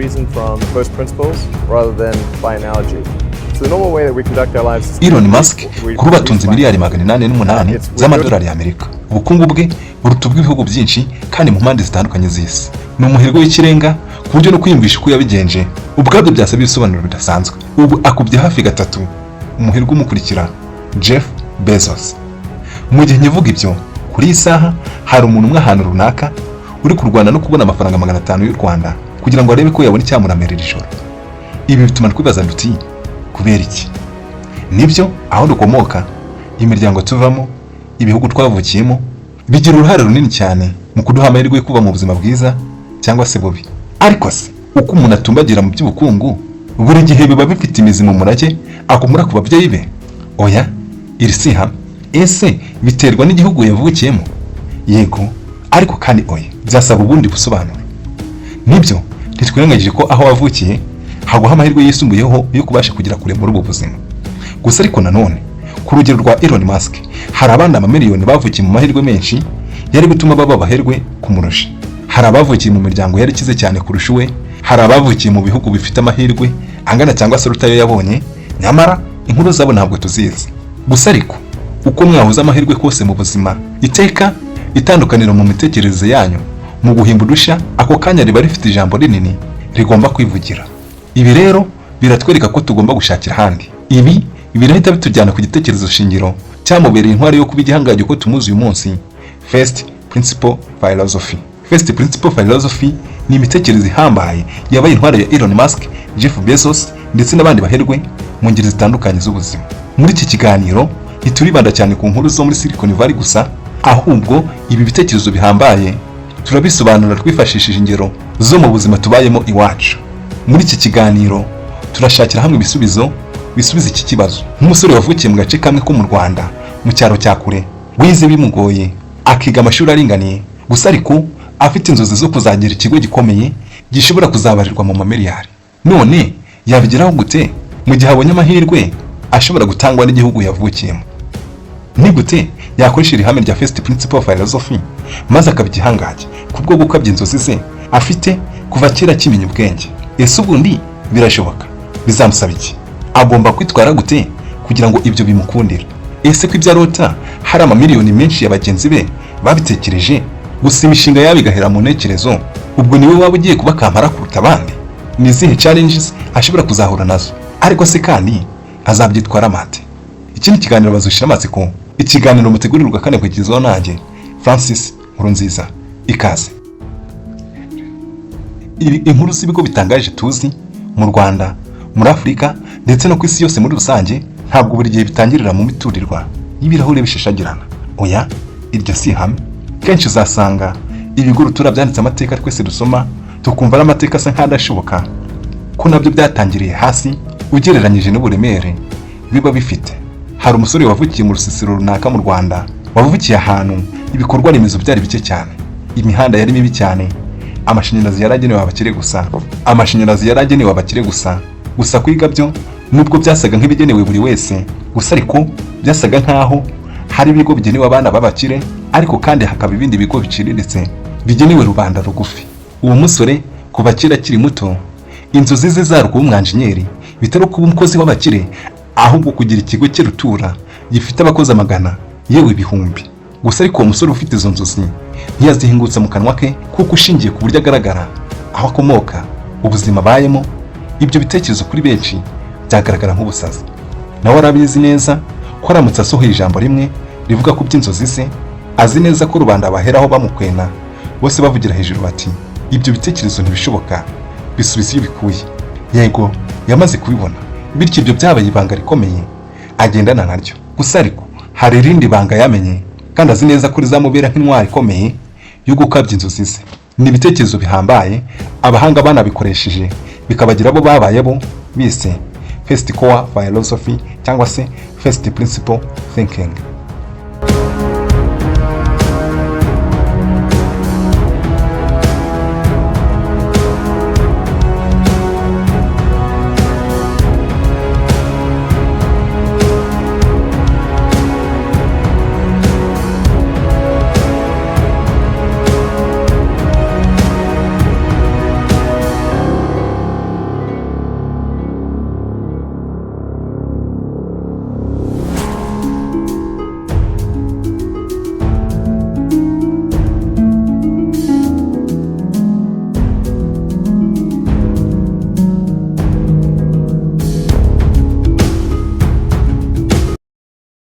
reason from first principles rather than by analogy. So the normal way that we conduct our lives is Elon Musk kuri ubu atunze miliyari 808 z'amadolari y'Amerika. Ubukungu bwe buruta ubw'ibihugu byinshi kandi mu mpande zitandukanye z'isi. Ni umuherwe w'ikirenga, ku buryo no kwiyumvisha uko yabigenje ubwabyo byasaba ibisobanuro bidasanzwe. Ubu akubye hafi gatatu umuherwe umukurikira, Jeff Bezos. Mu gihe nkivuga ibyo, kuri iyi saha hari umuntu umwe ahantu runaka uri kurwana no kubona amafaranga 500 y'u Rwanda kugira ngo arebe ko yabona icyamuramerera ijoro. Ibi bituma twibaza duti: "Kubera iki?" Nibyo, aho dukomoka, imiryango tuvamo, ibihugu twavukiyemo bigira uruhare runini cyane mu kuduha amahirwe yo kuba mu buzima bwiza cyangwa se bubi. Ariko se uko umuntu atumbagira mu by'ubukungu buri gihe biba bifite imizi mu murage akomora ku babyeyi be? Oya, iri si ihame. Ese biterwa n'igihugu yavukiyemo? Yego, ariko kandi oya, byasaba ubundi busobanuro. Nibyo, ntitwirengagije ko aho wavukiye haguha amahirwe yisumbuyeho yo kubasha kugera kure muri ubu buzima. Gusa ariko nanone, ku rugero rwa Elon Musk, hari abandi amamiliyoni bavukiye mu mahirwe menshi yari gutuma baba abaherwe kumurusha. Hari abavukiye mu miryango yari ikize cyane kurusha uwe. Hari abavukiye mu bihugu bifite amahirwe angana cyangwa se aruta ayo yabonye, nyamara inkuru zabo ntabwo tuzizi. Gusa ariko uko mwahuza amahirwe kose mu buzima, iteka itandukaniro mu mitekerereze yanyu mu guhimba udushya ako kanya riba rifite ijambo rinini rigomba kwivugira. Ibi rero biratwereka ko tugomba gushakira ahandi. Ibi birahita bitujyana ku gitekerezo shingiro cyamubereye intwari yo kuba igihangange uko tumuzi uyu munsi: first principle philosophy. First principle philosophy ni imitekerereze ihambaye yabaye intwari ya Elon Musk, Jeff Bezos ndetse n'abandi baherwe mu ngeri zitandukanye z'ubuzima. Muri iki kiganiro ntituribanda cyane ku nkuru zo muri Silicon Valley gusa, ahubwo ibi bitekerezo bihambaye turabisobanura twifashishije ingero zo mu buzima tubayemo iwacu. Muri iki kiganiro turashakira hamwe ibisubizo bisubiza iki kibazo: nk'umusore wavukiye mu gace kamwe ko mu Rwanda, mu cyaro cya kure, wize bimugoye, akiga amashuri aringaniye gusa, ariko afite inzozi zo kuzagira ikigo gikomeye gishobora kuzabarirwa mu mamiliyari, none yabigeraho gute mu gihe abonye amahirwe ashobora gutangwa n'igihugu yavukiyemo? Ni gute yakoresha iri hame rya first principle philosophy maze akaba igihangange kubwo gukabya inzozi ze afite kuva kera akimenya ubwenge? Ese ubundi birashoboka? Bizamusaba iki? Agomba kwitwara gute kugira ngo ibyo bimukundire? Ese ko ibyo arota hari amamiliyoni menshi ya bagenzi be babitekereje gusa, imishinga yabo igahera mu ntekerezo, ubwo niwe waba ugiye kuba kampara kuruta abandi? Ni izihe challenges ashobora kuzahura nazo? Ariko se kandi azabyitwara mate? Iki ni ikiganiro bazushira amatsiko, ikiganiro mutegurirwa kandi kugezwaho nanjye, Francis Nkurunziza. Ikaze. Ibi inkuru z'ibigo bitangaje tuzi mu Rwanda, muri Afurika ndetse no ku isi yose muri rusange, ntabwo buri gihe bitangirira mu miturirwa y'ibirahure bishashagirana. Oya, iryo si ihame. Kenshi uzasanga ibigo rutura byanditse amateka twese dusoma tukumva n'amateka asa nk'adashoboka, ko nabyo byatangiriye hasi ugereranyije n'uburemere biba bifite. Hari umusore wavukiye mu rusisiro runaka mu Rwanda, wavukiye ahantu ibikorwa remezo byari bike cyane, imihanda yari mibi cyane, amashanyarazi yari agenewe abakire gusa, amashanyarazi yari agenewe abakire gusa. Gusa kwiga byo, nubwo byasaga nk'ibigenewe buri wese gusa, ariko byasaga nk'aho hari ibigo bigenewe abana b'abakire, ariko kandi hakaba ibindi bigo biciriritse bigenewe rubanda rugufi. Uwo musore kuva kera akiri muto, inzozi ze zari kuba umwanjenyeri, bitari kuba umukozi w'abakire, ahubwo kugira ikigo cye rutura gifite abakozi amagana, yewe ibihumbi. Gusa ariko uwo musore ufite izo nzozi ntiyazihingutsa mu kanwa ke, kuko ushingiye ku buryo agaragara, aho akomoka, ubuzima abayemo, ibyo bitekerezo kuri benshi byagaragara nk'ubusazi. Nawe arabizi neza ko aramutse asohoye ijambo rimwe rivuga ku by'inzozi ze, azi neza ko rubanda baheraho bamukwena bose, bavugira hejuru bati: "Ibyo bitekerezo ntibishoboka, bisubiza iyo bikuye." Yego, yamaze kubibona, bityo ibyo byabaye ibanga rikomeye agendana naryo. Gusa ariko hari irindi banga yamenye kandi azi neza ko rizamubera nk'intwari ikomeye yo gukabya inzozi ze. Ni ibitekerezo bihambaye abahanga banabikoresheje bikabagira abo babaye bo, bise first core philosophy cyangwa se first principle thinking.